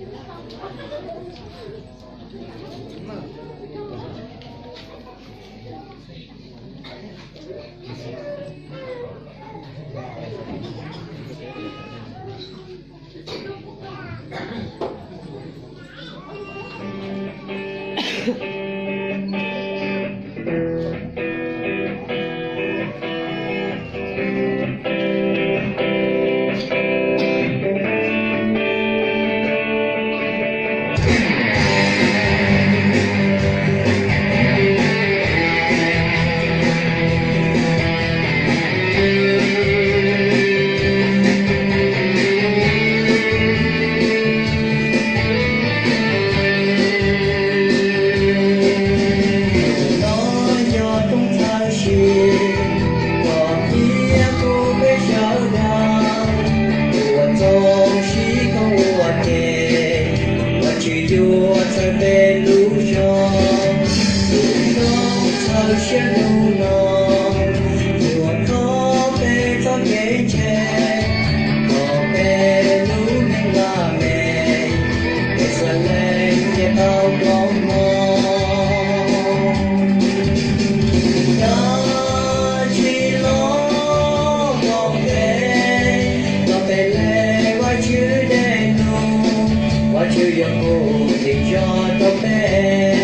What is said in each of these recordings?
Nov yog rooj txhawb sim kom thiab kuv peb sawv daws ua txoos sib koom ua ke, Vajtswv yuav txhawb peb lub zog. Tus rooj txhawb siab lug no yuav kho peb txoj kev ntse, kom peb lub neej laj me, peb xav lees thiaj tau koob hmoov. Dab tsi los koom peb, los peb lees Vajtswv dej num, Vajtswv yuav pub nqi zog rau peb.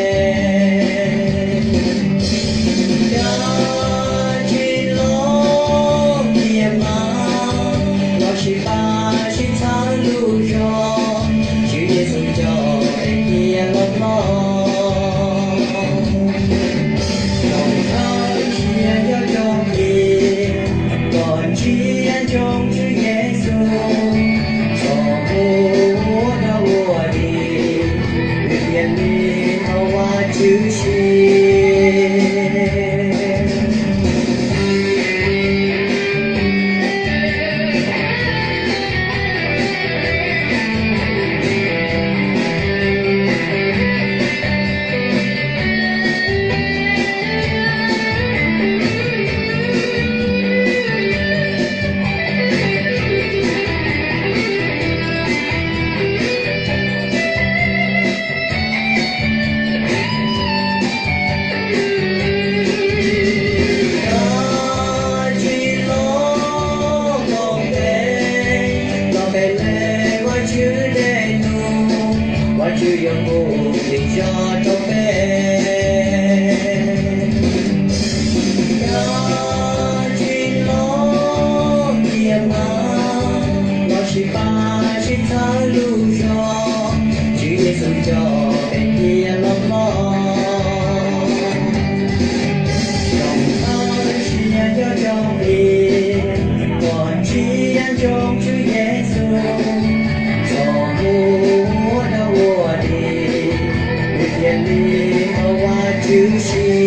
Dab tsi los cia mas, los sib pab sib txhawb lub zog, Tswv Yexus coj peb cia los plob. Txhob ntshai, nco cov plis, kom ntsiab ntsoov Tswv Yexus, txhob hu ua dog ua dig, nws thiaj li tau Vajtswv siv. Dab tsi los koom peb, los peb lees Vajtswv dej num, Vajtswv yuav pub nqi zog rau peb. Dab tsi los cia mas, los sib pab sib txhawb lub zog, Tswv Yexus coj peb cia los plob. Txhob ntshai, nco cov plis, kom ntsiab ntsoov Tswv Yexus, txhob hu ua dog ua dig, nws thiaj li tau Vajtswv siv.